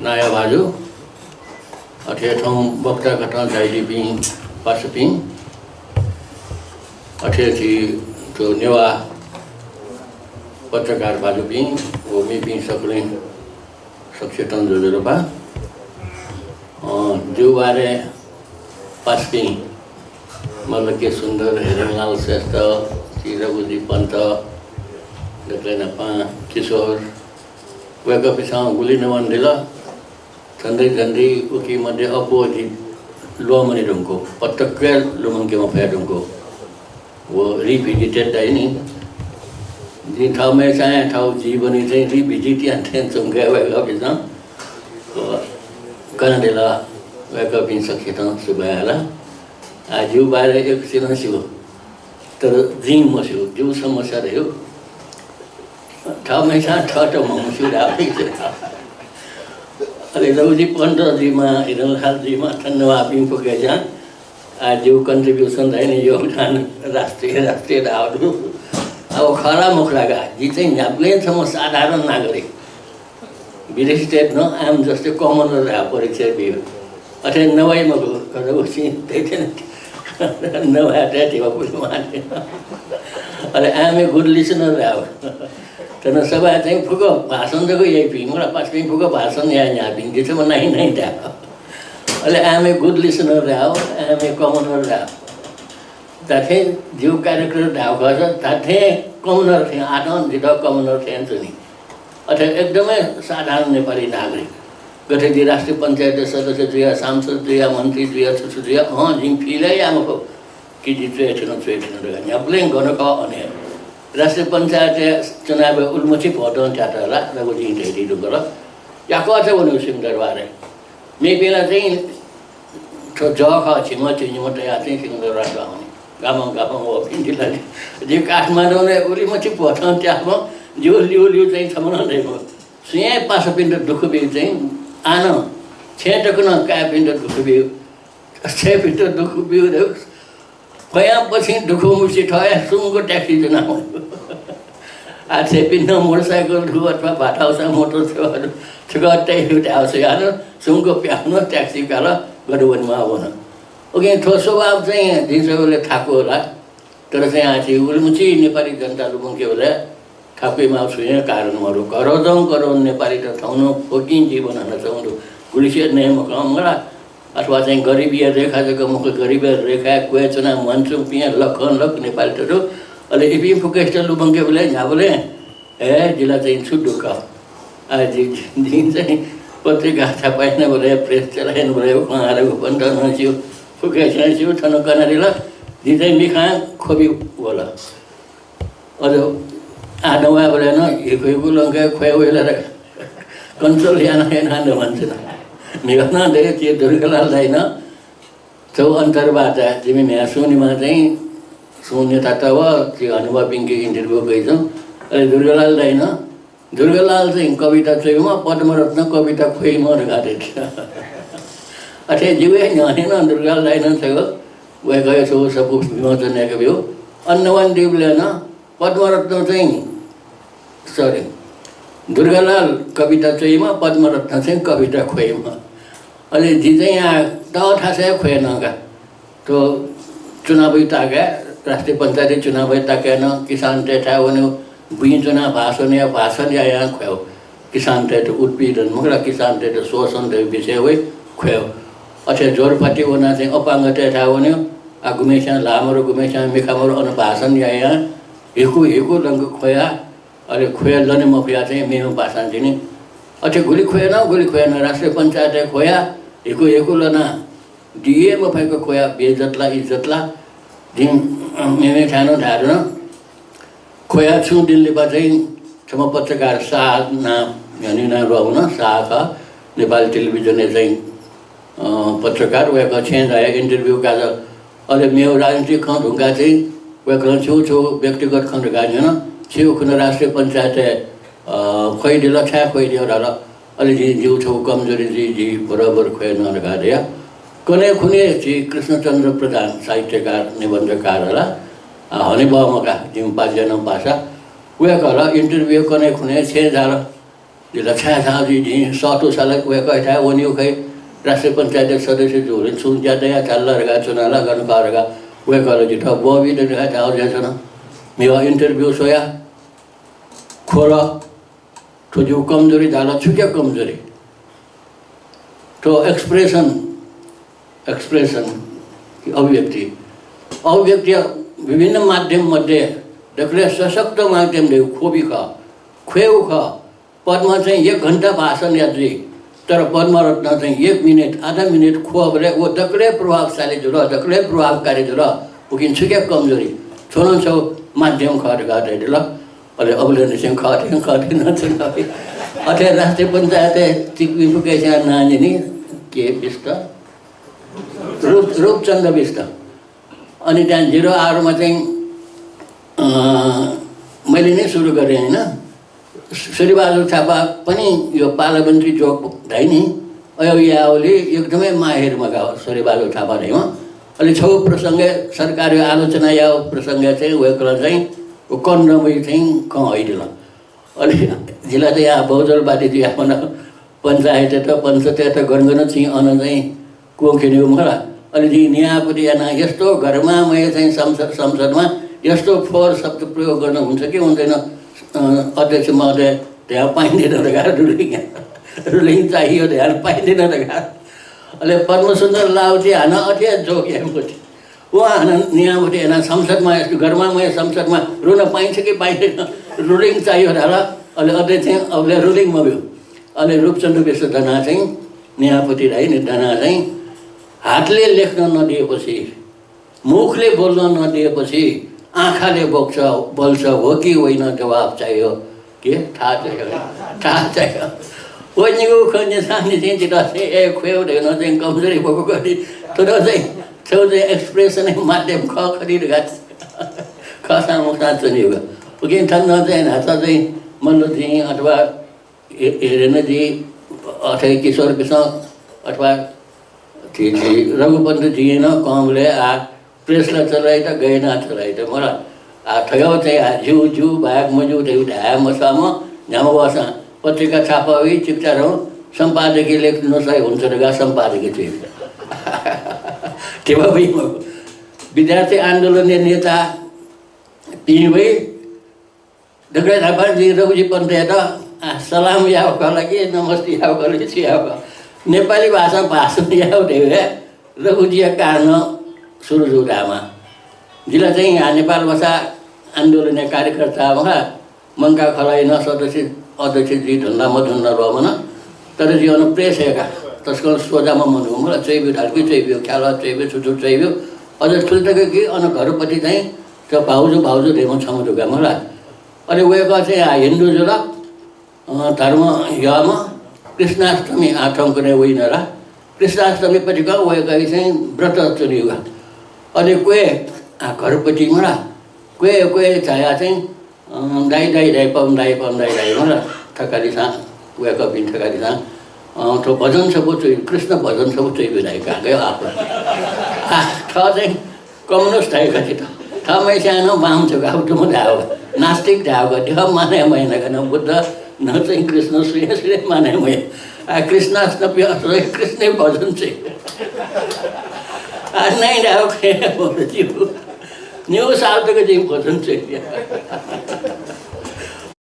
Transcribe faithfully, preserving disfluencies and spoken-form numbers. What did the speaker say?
नाया भाजु, अथे थौं वक्ता कथं झायादीपिं पासापिं, अथे झी थ्व नेवाः पत्रकार भाजुपिं व मेपिं सकलें सकसितं ज्वजलपा। अ, जिगु बारे पासापिं मल्ल के सुन्दर, हेरनलाल श्रेष्ठ, चिरगुजी पन्त, दकलय् न्हापां किशोर, वय्कःपिन्सं गुलि नवाना दिल। झन्डै झन्डै उकी मध्ये अप्वः जि ल्वःमने धुंकू, पटक्क लुमंके मफया धुंकू। व revisited धाइ नि। जिं थःम्हय्सां थःगु जीवनय् चाहिँ revisit याना थें च्वंके वय्कःपिन्सं व कनादिल। वय्कःपिं सकसितं सुभाय् हला। आ, जिगु बारे यक्वसिनं स्यू, तर जिं मस्यू, जिगु समस्या धयागु। थःम्हय्सां थःत म्हमस्यू धाःगु। अले रघुजी पन्त जुइमा, हिरनलाल जुइमा, थन न्हापांपिं फुक्कसियां आ, जिगु contribution धाइ नि, योगदान राष्ट्रिय, राष्ट्रिय धाःगु दु। अब खः ला मखु ला का, जि चाहिँ न्ह्याबलें छम्ह साधारण नागरिक। विदेशी state नं I am just a commoner धाः परीक्षा बियो। अथे नवाइ मखु, तर उसी तैथें नवाइ तै धिबा पुलि माने। अले I am a good listener धाः। थन सभाय् चाहिँ फुक्क भाषण जक याइपिं, मला पासापिं फुक्क भाषण याये न्ह्याःपिं, जि छम्ह नाहि नाहि धाः। अले I am a good listener धाः, I am a commoner धाः। धात्थें जिगु character धाःगु खःसा धात्थें commoner थें, आः नं जितः commoner थें च्वनी। अथे एकदमै साधारण नेपाली नागरिक। गथे जि राष्ट्रिय पञ्चायतया सदस्य जुया, सांसद जुया, मन्त्री जुया, छु छु जुया, अँ, जिं feel हे याये मफु कि जि च्वय् थ्यन, च्वय् थ्यन धकाः। न्ह्याबलें गन खः अन हे। राष्ट्रिय पञ्चायतया चुनावय् उलिमछि भोटं त्यात ला, रघुजीं धयादी धुंकल। याकःचा वनेगु सिंहदरबारय्। मेपिं ला चाहिँ थ्व जः खः, झिम्ह झिंनिम्ह तयाः चाहिँ सिंहदरबार दुहां वनी। गामं गामं वःपिं दि ला। जिं काठमाडौंय् उलिमछि भोटं त्याःम्ह, जिगु ल्यूल्यू चाहिँ छम्ह नं दइ मखु। सुयां पासापिन्त दुःख ब्यू चाहिँ, आः नं छेँय् तक नं काय्‌पिन्त दुःख ब्यू, छेँय्‌पिन्त दुःख ब्यू धकाः ख्वयां पछिं दुःख मुसे थः हे सुंक taxi ज्वना वनेगु। आः छेँय्‌पिन्त motorcycle दु अथवा भाःथाःगुसां motor छकः तये धुंकल धाःसा यानाः सुंक पिहां नं taxi काल, गथे वनेमाः वन। OK, थ्व स्वभाव चाहिँ जिं स्वयेबलय् थाकु ला। तर चाहिँ आः झी उलिमछि नेपाली जनता लुमंकेबलय् थाकुइमाःगु छुं हे कारण मदु। करोडौं करोड नेपालीत थौं नं फोकिं जीवन हनाच्वंगु दु। गुलिसिया नये मखं मला, अथवा चाहिँ गरिबीया रेखा जक मखु, गरिबीया रेखाय् क्वय् च्वनाः म्वानाच्वंपिं हे लखं लख नेपालीत दु। अले इपिं फुक्कसित लुमंकेबलय् न्ह्याबलें हे जि ला चाहिँ छु दुःख। आः जि, जिं चाहिँ पत्रिका छापा यानाबलय्, press चलाय् यानाबलय् खँ हालागु पन्त नं स्यू, फुक्कसिनं स्यू, थन कनादिल, जिं चाहिँ मिखां ख्वबि वल। अझ आः नवायेबलय् नं हिकु हिकु लंकाय् ख्वये वइ ला धकाः control याना याना नं वनाच्वना। म्हिगः नं दइ, झी दुर्गालाल दाइनं छगू अन्तर्वार्ता, जिमि म्ह्याय् सुं निम्हं चाहिँ सुं नेतात व झी हनेबहःपिन्के interview कयाच्वं। अले दुर्गालाल दाइनं, दुर्गालाल चाहिँ कविता च्वइम्ह, पद्मरत्न कविता ख्वइम्ह धकाः धयादिल। अथे जिगु हे न्ह्यःने नं दुर्गालाल दाइनं छगू वय्कःया छगू सफू विमोचन याकाब्यू। अन नवानादीबलय् नं पद्मरत्न चाहिँ, sorry, दुर्गालाल कविता च्वइम्ह, पद्मरत्न चाहिँ कविता ख्वइम्ह। अले जि चाहिँ आः तःथासय् ख्वये नं का। थ्व चुनावया ताकय्, राष्ट्रिय पञ्चायती चुनावया ताकय् नं किसानतय्थाय् वनेगु, बुँइ च्वनाः भाषण या, भाषण यायां ख्वयेगु। किसानतय्त उत्पीडन मखु ला, किसानतय्त शोषण धइगु विषयय् वइ ख्वयेगु। अथे ज्वरपाति वनाः चाहिँ अपाङ्गतय्थाय् वनेगु, आः गुम्हेस्यां ल्हाः मदु, गुम्हेस्यां मिखा मदु, अन भाषण यायां हिकु हिकु लंक ख्वयाः, अले ख्वये लने मफयाः चाहिँ मेम्ह पासां तिनि। अथे गुलि ख्वये नं, गुलि ख्वये नं, राष्ट्रिय पञ्चायतय् ख्वयाः हिकु हिकु लनाः, दिये मफय्क ख्वयाः, बेइज्जत ला, इज्जत ला, जिं मेमेथाय् नं धाये धुन। ख्वयाः छुं दिं लिपा चाहिँ छम्ह पत्रकार शाह नां, न्ह्यःने नं ल्वाः वन, शाह खः, नेपाली टेलिभिजनय् चाहिँ, अ, पत्रकार, वय्कः छेँय् झायाः interview काल। अले मेगु राजनीतिक खँ धुंकाः चाहिँ वय्कलं छुं छुं व्यक्तिगत खँ धकाः न्यन, छिगु खुन्हु राष्ट्रिय पञ्चायतय्, अ, ख्वयादिल, छाय् ख्वयादिल धाल। अले जिं जिगु छगू कमजोरी जुइ, जि बराबर ख्वये नं धकाः धया। कन्हय् खुन्हु हे झी कृष्णचन्द्र प्रधान साहित्यकार, निबन्धकार हला, आ, हनेबहःम्ह का, जिमि पाज्यानं पासा। वय्कः ला interview कन्हय् खुन्हु हे छेँय् झाल। जितः छाय् धाःगु जुइ, जिं सःतूसाला वय्कःयाथाय् वनेगु खइ, राष्ट्रिय पञ्चायतया सदस्य जूगुलिं छुं ज्या दयाः झाल ला धकाः, च्वना ला, गन खः धकाः वय्कलं जितः ब्वःबी धकाः धाःगु जुयाच्वन। मेगु interview स्वयाः ख्वल। थ्व जिगु कमजोरी धाल, छुकिया कमजोरी? थ्व expression, expression, अभिव्यक्ति, अभिव्यक्तिया विभिन्न माध्यम मध्ये दकलय् सशक्त माध्यम धइगु ख्वबि खः, ख्वयेगु खः। पद्मं चाहिँ एक घण्टा भाषण यात जुइ, तर पद्मरत्नं चाहिँ एक मिनेट, आधा मिनेट ख्वःबलय् व दकलय् प्रभावशाली जुल, दकलय् प्रभावकारी जुल। उकिं छुकिया कमजोरी? थ्व नं छगू माध्यम खः धकाः धयादिल। अले अबलय् निसें खः थें खः थें नं च्वना। अथे राष्ट्रिय पञ्चायतय् चिकुपिं फुक्कसिया नां न्यनी, के बिष्ट, रूप, रूपचन्द्र बिष्ट। अनि त्यहाँ zero hour मा चाहिँ, अँ, मैले नै सुरु गरेँ, होइन? सूर्यबहादुर थापा पनि यो parliamentary joke धाइ नि, अय् यावलि एकदमै माहिर मखु सूर्यबहादुर थापा धाइम्ह। अले छगू प्रसंगय् सरकारया आलोचना याव प्रसंगय् चाहिँ वय्कलं चाहिँ व कन्डमय् चाहिँ खँ हइदिल। अले जिला चाहिँ आ बहुदलवादी जुयाः वन पञ्चायतय्त, पञ्चायतय्त गन गन चाहिँ अन चाहिँ क्वंक्यनेगु मखु ला। अले जिं न्यायपति यानाः यस्तो घरमा मय् चाहिँ संसद, संसदमा यस्तो फोहोर शब्द प्रयोग गर्न हुन्छ कि हुँदैन, अ, अध्यक्ष महोदय, ध्यान पाइँदैन धकाः ruling, ruling चाहियो, ध्यान पाइँदैन धकाः। अले पद्मसुन्दर लाउथी हानं अथे joke याइम्ह। व हानं न्यायपति यानाः संसदमा यस्तो घरमा मय् संसदमा रुन पाइन्छ कि पाइँदैन, ruling चाहियो धाल। अले अध्यक्ष अबलय् ruling मब्यू। अले रूपचन्द्र बिष्ट दनाः चाहिँ न्यायपति धाइ नि, दनाः चाहिँ हातले लेख्न नदिएपछि, मुखले बोल्न नदिएपछि आँखाले बोक्छ, बोल्छ, हो कि होइन जवाफ चाहियो। के? थाहा चाहियो, थाहा चाहियो। व निगू खँ न्यंसांनिसें जितः चाहिँ ए ख्वयेगु धइगु नं चाहिँ कमजोरी मखु खनी। थ्व नं चाहिँ छगू चाहिँ expression माध्यम खः खनी धकाः खःसां मखुसां च्वनीगु। उकिं थन नं चाहिँ न्हाचः चाहिँ मल्लजीं अथवा हे-, हेरेनजी अथे किशोरपिसं अथवा झी, झी रघुपन्तजीं नं कंबलय् आ press ला चलाइत, गय् यानाः चलाइत, मला। आ थज्याःगु चाहिँ आ ज्यू ज्यू बाहेक मज्यू धइगु धाये मसःम्ह न्ह्याम्ह वःसां पत्रिका छापा वइ, चिकिचाधं सम्पादकीय लेख नसाइ हुन्छ धकाः सम्पादकीय च्वइ। धिबा वइ मखु। विद्यार्थी आन्दोलनया नेता पिं वइ, दकलय् न्हापां जिं रघुजी पन्तयात, आ, सलाम याःगु खः ला कि नमस्ते याःगु खः ला कि छु याःगु खः? नेपाली भाषां भाषण याःगु धइगु हे रघुजीया कारणं सुरु जूगु धायेमाः। जि ला चाहिँ आ नेपाल भाषा आन्दोलनया कार्यकर्ता मखु, मंकाः खलःया नं सदस्य, अध्यक्ष जुइ धुन ला मधुन ला ल्वःमन। तर जि अन press हय्काः तसकं सोझाम्ह मनू मखु ला, च्वइब्यू धाल कि च्वइब्यू, ख्यालः च्वइब्यू, छु छु च्वइब्यू। अझ थुलि तक कि अन घरपति चाहिँ त भाउजु, भाउजु धइम्ह छम्ह दुगु मखु ला। अले वय्कः चाहिँ आ हिन्दू जुल, अँ, धर्म यःम्ह, कृष्णाष्टमी आ थौंकन्हय् वइन ला। कृष्णाष्टमी पतिकं वय्कःया चाहिँ व्रत च्वनीगु। अले क्वय्, आ, घरपति मखु ला, क्वय्, क्वय् झायाः चाहिँ, अँ, दाइ, दाइ, दाइ, पद्म दाइ, पद्म दाइ, दाइ मखु ला, थकालिसां, वय्कःपिं थकालिसां, अँ, थ्व भजन छपु च्वइ, कृष्ण भजन छपु च्वइब्यू धाइ का, गयो आफू। आ, थः चाहिँ कम्युनिस्ट धाइ का जितः। थःम्हस्यां नं वाम जक, अब तुम धायेगु, नास्तिक धायेगु, द्यः मानय् मयाना का, न बुद्ध, न चाहिँ कृष्ण, सुया सुया मानय् मयाः। आ, कृष्णाष्टमी अथवा कृष्णया भजन चाहिँ। आ, नाइ धायेगु खँ हे मदु। निगू साल तक जिं भजन चाहिँ।